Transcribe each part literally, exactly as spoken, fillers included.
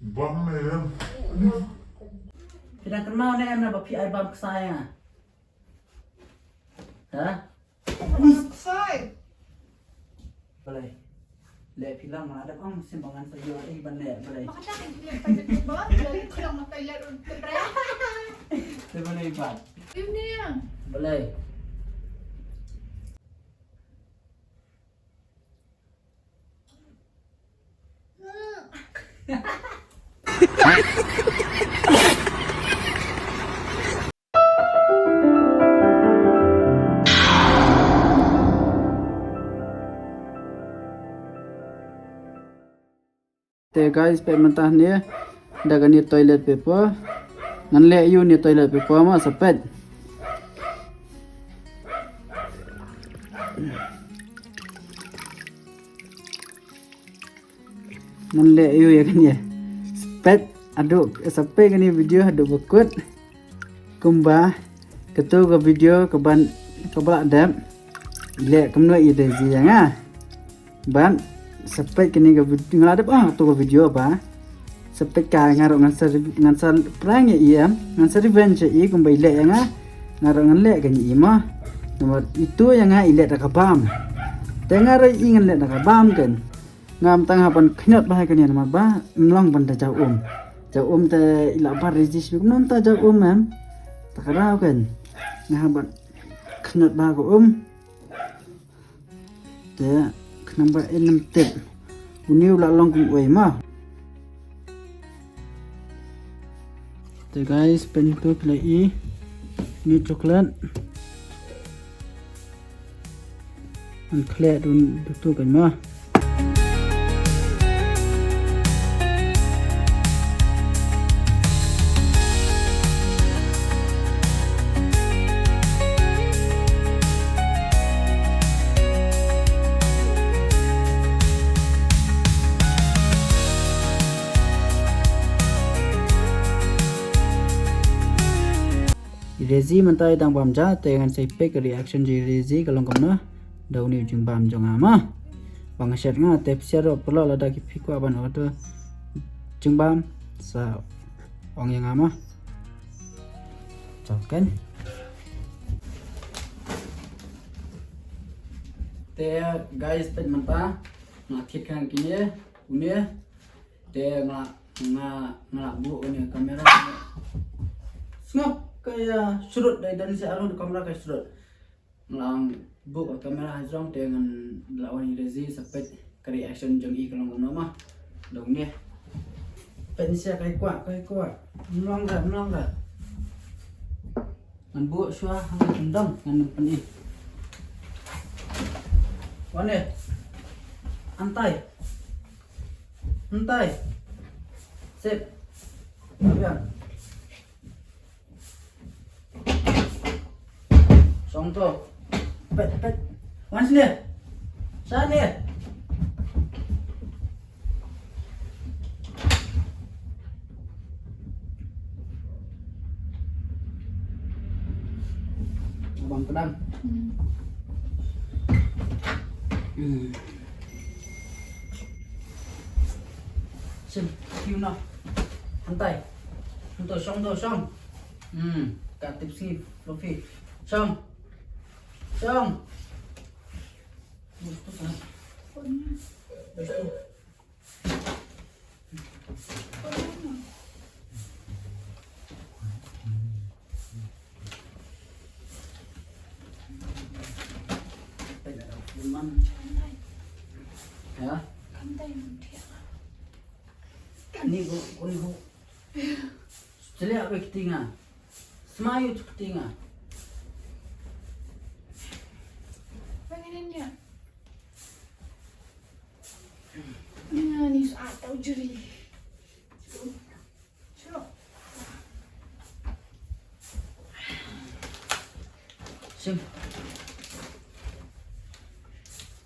Bam ne em. Phi dang kynmaw ne em na ba phi ai bam ksai ïa nga? Ha? Ksai. Balei? Leh phi lang ma da ong sim ba ngan sa ïoh ei ban leh balei? Maka ta ing leh pa jek ba, leh khlang mata leh run tere. Te balei bat? Im ni ya. Balei? Te guys, peit mynta ne da kane toilet paper. Ngan leh ïa une toilet paper ma sa peit. Ngan leh ïa u ïa kane. Sa peit haduh, sa peit kane video haduh ba kut. Kumba katu ka video kaban, kaba la dep. Leh kumno i Rezi ïa nga. Bad sa peit kane ka video nga la dep, ah, katu ka video ba. Sa peit ka nga ruh ngan sa, ngan sa prank ïa i em, ngan sa revenge ïa i kumba i leh ïa nga. Nga ruh ngan leh kane ïa i ma. Namar itu ïa nga i leh da ka bam. Te nga ruh i ngan leh da ka bam kan. Nga mynta nga hap ban khñiot bha ïa kane namar ba ym long ban da jaw um. Jaw um te i la bar Rezi shibit, kumno mynta jaw um em. Ta ka daw kan. Nga hap ban khñiot bha ka um. Te khnang ba in ym tip. Une u la long kum uei ma. Te guys, peit tu phi la i ni chocolate. Ngan khleh dun tu kan ma. I Rezi mynta i dang bam ja, te ngan sa peit ka reaction jong i Rezi ka long kumno da une u jingbam jong nga ma. Ba nga shet nga te phi shet ruh paralok lada ki phi kwah ban order jingbam sa ong ïa nga ma. Chok kan. Te guys, peit mynta nga kit kan kine une. Te nga, nga, nga la buh kane ka kamera. Sngap ka ïa shrut, dei don sa arung ka kamera ka shrut. Nga la buh ka kamera ha jrong te ngan la wan ïa Rezi sa peit ka reaction jong i ka long kumno ma. Dong ne. Peit sia kai kwah, kai kwah. Mlong ka, mlong ka. Ngan buh shuwa hangta kyndong ngan ym pyni. Wan ne. Antai. Antai. Sip. Abiang. Song to. Peit, peit. Wan sini. Sini. Abang pedang. Hmm. Hmm. Sim, kiu na. Hantai. Hantai, song do, song. Hmm, ka tip sngi, Lofi. Song. Song. Gusto ka? Gusto. Ha? Kani ko, kani ko. Selia ko kitinga. Smayu kitinga. Pengen dia. Ni, ni soh atau jeri. Shuh. Sim.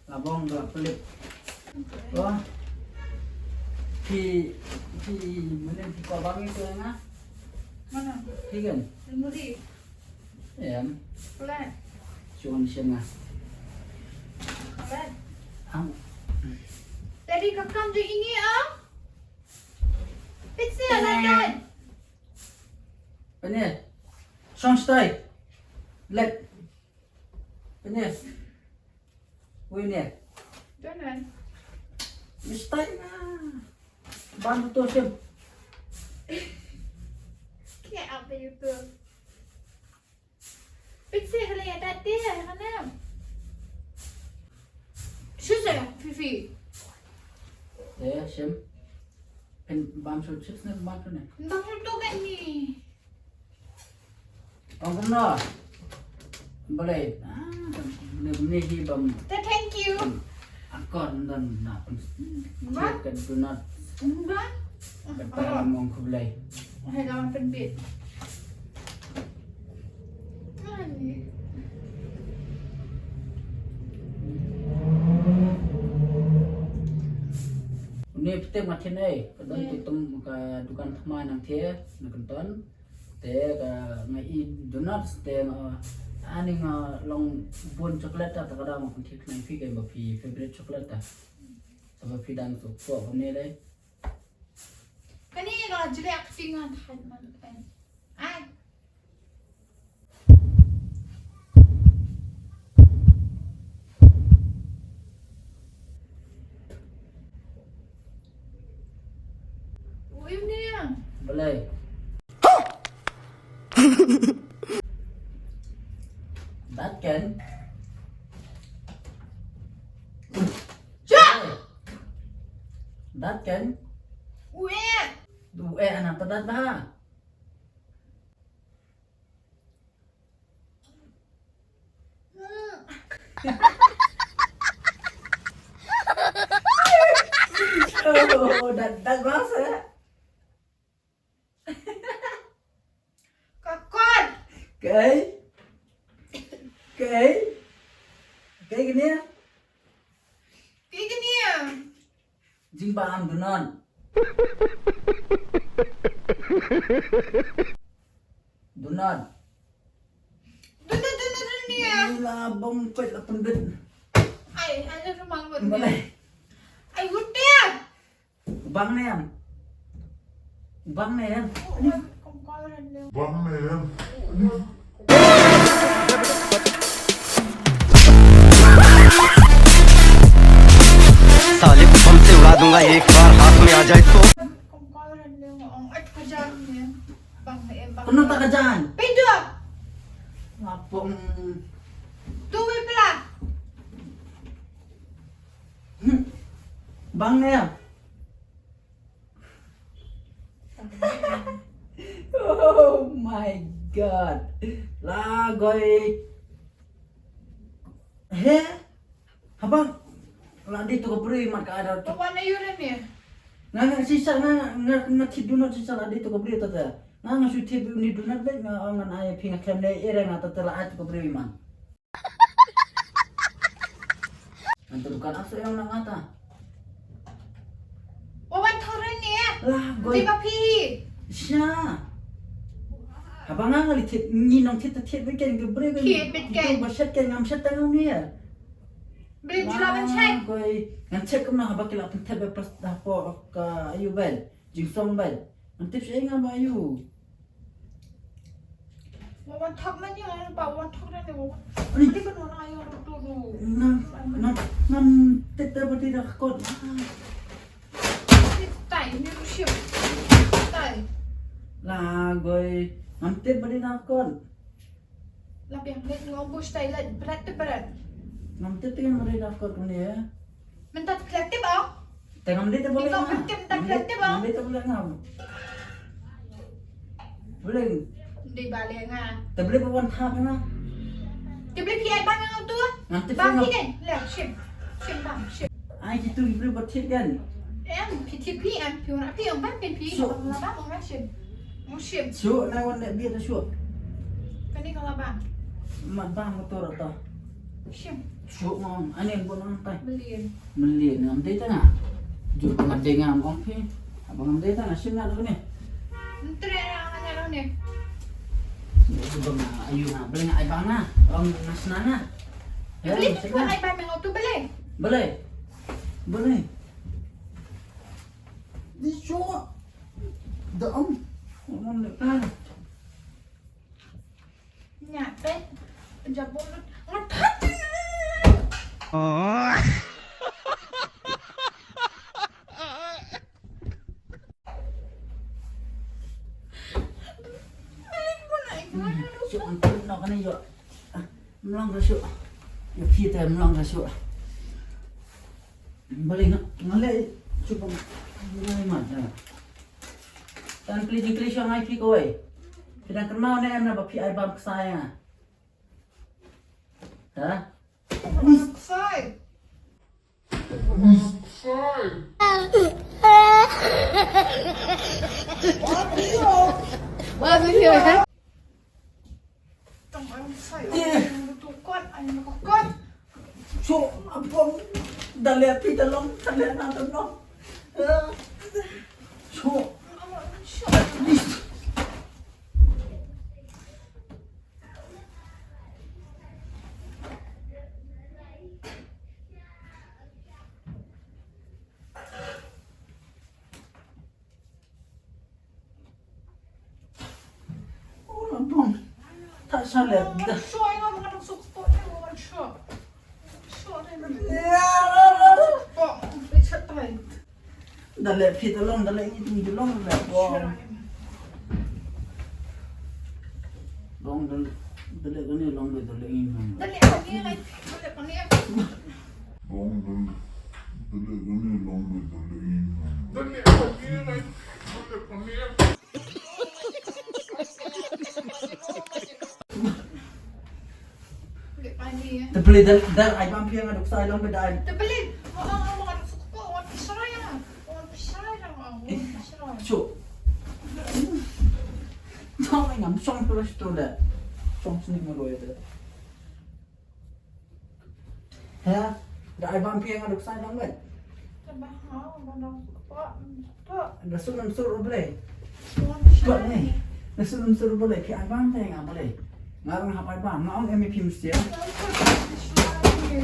Labong da pelip. Wah. Ki, ki, mana ki kau bangi tu nga? Mana? Ki kan? Memory. Em. Pelan. Cuman siang ah. Pelan. Am. Tadi kakam je ini ah. Peit seh, la don. Peit ne. Shong stai. Leit. Peit ne. Ui ne. Don ne. Stai na. Ban tu sim. Kya apa itu? Peit seh, ka la ïa tat te, ka nam. Shu seh, Fifi. Eh, shim. Phin bam shu chips ne, bam shu ne. Bam shu tu kan ni. Ong kumno? Balei? Ah, ne, ne hi bam. Te thank you. Akor ndan na pun. Ba? Ka donut. Ba? Kata mong khublei. Hai, ka pynbit. Ai. Une pynthep nga thin ei, ka don tu tem ka dukan thymmai nangthie, na Kynton. Te ka nga i donuts te nga, ani nga long bun chocolate ta, ta ka dang nga pynthik nang phi, ka ba phi favorite chocolate ta. Sa ba phi dang tu pok ne dei. Kane ka jleh acting nga thait man kan. Ai. Ui, ni. Balei? Dat kan. Cha! Dat kan. Ui. Ui, anak pedat bah. Oh, dat, dat bahasa. Ka kot. Kai. Kai. Kai kene. Kai kene. Jingbam donut. Donut. Donut, donut, donut ni ya. Ni la bang pet la pendut. Ai, ai, rumal buat ni. Balei? Ai, udah. Bang ne em. Bang ne em. Bang ne em. साले को बम से उड़ा दूंगा एक बार हाथ में आ जाए तो। Kumno ta ka jan? Peit. Ngapong. Tu wei pela. Hmm. Bang ne em. Oh my God. Lagoi. He? Haba la dei to ka briew mat ka ada to. Papa na yuran ni. Nga nga sisa nga nga nga thip donut sisa la dei to ka briew to ta. Nga nga shu thip ni donut bek nga nga ai phi nga khlem leh ira nga ta ta la ai to ka briew man. Ngan tu dukan asu yang nak ngata. Wawan thoren ni ya. Lah, goi. Tiba pi. Sha. Haba nga ngali thit ni nong thit thit beken ke bre ke. Thit beken. Ba shet ke ngam shet tang ni ya. Bre jula ban chai. Goi. Ngan check kumna haba kila pun thit ba pas dah po ka ayu bel. Jingsong bel. Ngan tip sha nga ba ayu. Wa wan thok man ïa ba wan thok na ne wa wan. Ani. Ani ban wan ayo tu tu. Ngam ngam ngam tip da ba ti da kot. Tai ni rushim. Tai. La goi ngam tip ba ti da kot. La biang lek ngom bush tai lek bret te bret. Ngam tip te ngam ri da kot ne. Mynta te plet tip au. Te ngam dei te boleh nga. Ngam dei te boleh nga. Boleh. Dei baleh nga. Te boleh ba wan thap nga. Te boleh phi ai bang nga tu. Ngam te bang phi kan. Leh shim. Shim bang shim. Ai kitu ki boleh ba thit kan. Em phi thit phi em phi wan phi em ban phi phi. Shim. Ong la bang ong la shim. Ong shim. Shim na wan dei biat shim. Kane ka la bang. Mat bang motor ta. Shim. Shu ngong, ani bun ngong tai. Melian. Melian, ngam dei ta nga. Jur ka dei ngam ong phi. Abang ngam dei ta nga, shim na dong ni. Ntre na nga na dong ni. Ni tu bang ayu nga, beli nga ai bang nga. Ong nga sna nga. Beli tu ai bang nga tu beli. Beli. Beli. Di shu. Da ong. Ong le plan. Nya te. Jabo lut. Ngat hati. Suk, suk, no, kane yo. Mlong ka suk. Yo, kita mlong ka suk. Balik nga, ngale cuba. Ngale mata. Tan kli jingkli shuwa ngai phi kawei. Phi dang kynmaw ne em na ba phi ai bam ksai nga? Ha? Ksai. Ksai. Ksai. Tang ai sai. Ai, tu kot, ai, tu kot. Shu, ampun. Da leh phi da long, da leh na da long. Shu. Oh, ampun. Tak salah. Dah. Shu, ai, ngam ngan suk pot ni, ngam shu. Shu, ai, ngam. Ya, la, la, la. Pot, pecah tai. Da leh phi da long, da leh ngi tu da long, da leh bom. Long da, da leh kane long da, da leh ngi long. Da leh kane lai, da leh kane. Long da, da leh kane long da, da leh ngi long. Da leh kane lai, da leh kane. Te pele da, da ai bam phi nga duk sai long ba da ai. Te pele, oh, oh, oh, nga duk suk ko, oh, pisrai ya. Oh, pisrai ya, oh, pisrai. Shu. Tang ngam shong terus tu le. Shong sini ngaroi te. He? Da ai bam phi nga duk sai long ba. Te ba ha, ba dang suk ko. Da sum nam sur u Blei. Ko ne. Da sum nam sur u Blei. Phi ai bam te nga Blei. Nga rang hap ai bam. Nga ong em phi mesti.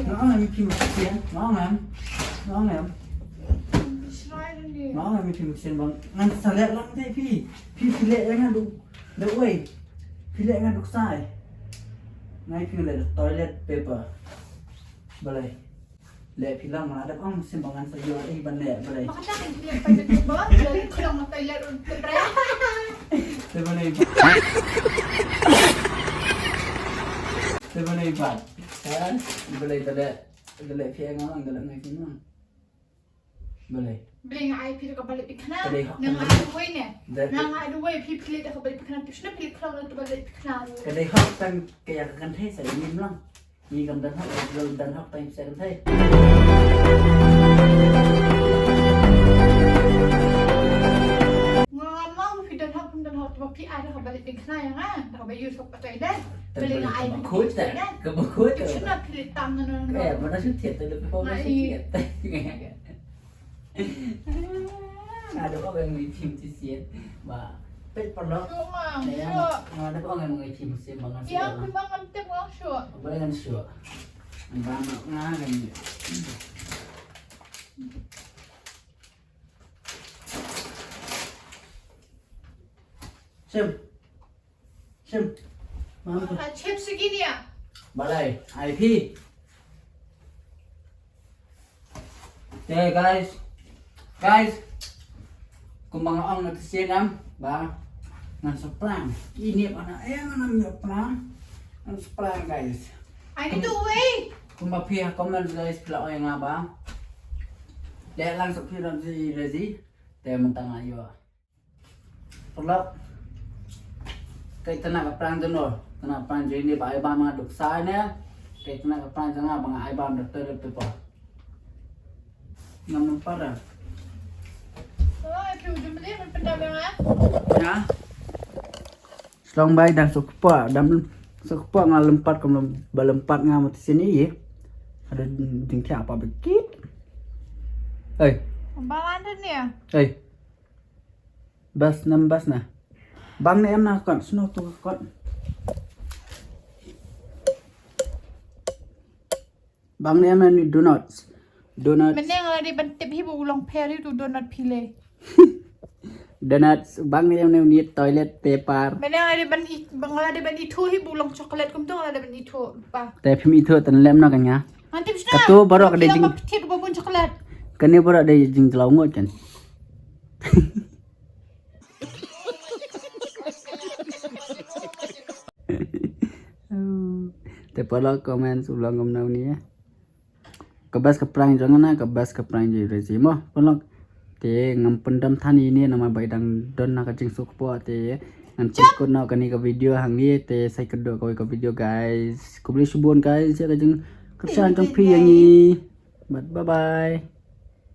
Nga ong em phi mesti. Nga ong em. Nga ong em. Nga ong em phi mesti bang. Ngan sa leh lang te phi. Phi phi leh nga duk. Duk wei. Phi leh nga duk sai. Ngai phi leh toilet paper. Balei. Leh phi lang ma da ong sim ba ngan sa ïoh ei ban leh balei. Maka ta ni leh pa de ba, leh khlang ma tai leh run bre. Te balei. Te balei ba. Ha? Balei te leh, te leh phi nga lang, te leh ngai phi lang. Balei. Balei nga ai phi ka balei phi khana. Te leh hok. Nga ai du wei ne. Nga ai du wei phi phi leh ka balei phi khana, phi shna phi khlang ka balei phi khana. Te leh hok tang ka ïa ka kan thei sa ïa ni lang. Ngi kam don hok, don hok tang pisa kan thei. Nga ngam ong phi don hok, phi don hok, te ba phi ai da ka balei phi khana ïa nga, da ka ba use hok pa tai dei. Te balei nga ai phi khuid te, ka ba khuid te. Shna phi leh tam na na. Eh, mana shu thied te, lebih khuid shu thied. Nga da ong em ngi phim ti sien ba pet paralok. Shu ma, shu. Nga da ong em ngi phim sien ba ngan shu. Ïa, phi ma ngam tip nga shu. Ba ngan shu. Ba ma nga ngan. Sim. Sim. Mam tu. Ah, chip sigi ni ah. Balai, ai phi. Okay, guys. Guys. Kumba nga ong na te sien am ba ngan sa plan. Ini ba na eh ngan am plan. Ngan sa plan, guys. Ai ni tu wei. Kumba phi ha comment, guys, phi la ong ïa nga ba. Leh lang sa phi ram si rezi. Te mynta nga ïoh. Paralok. Kaei tang ka plan jong no. Tang ka plan jong ine ba ai bam nga duk sai ne. Kaei tang ka plan jong nga ba nga ai bam da toilet paper. Ngam nampak dah. Oh, itu jumpa dia, ya. Shlong bai dang suk kpoh, dang suk kpoh nga lympat, kum ba lympat nga mut sini ye. Ada ding thiah apa bekit. Hei. Balan dia ni ya? Hei. Bas nam bas na. Bang ne em na kot, snow tu kot. Bang ne em na ni donuts. Donuts. Meneng la di ban tip hi bu long peri tu donut pile. Donuts, bang ne ne ni toilet paper. Mane nga dei ban i bang la dei ban ithuh hi bu long chocolate kumto nga la dei ban ithuh pa. Te phim ithuh tan lem no kan nga. Nanti bisa. Katu baroh ka dei jing- Thit ba bun chocolate. Kane baroh dei jingjlaw ngut kan. Te paralok comment u long kumno ni ya. Ka best ka prank jong nga, ka best ka prank jong i Rezi mo paralok. Te ngam pyndam than ïa ine namar ba i dang don na ka jingsuk po te ngan pynkut noh kane ka video hangne te sa ïakynduh kawei ka video guys. Khublei shibun guys ïa ka jingkyrshan jong phi ïa ngi. Bye bye.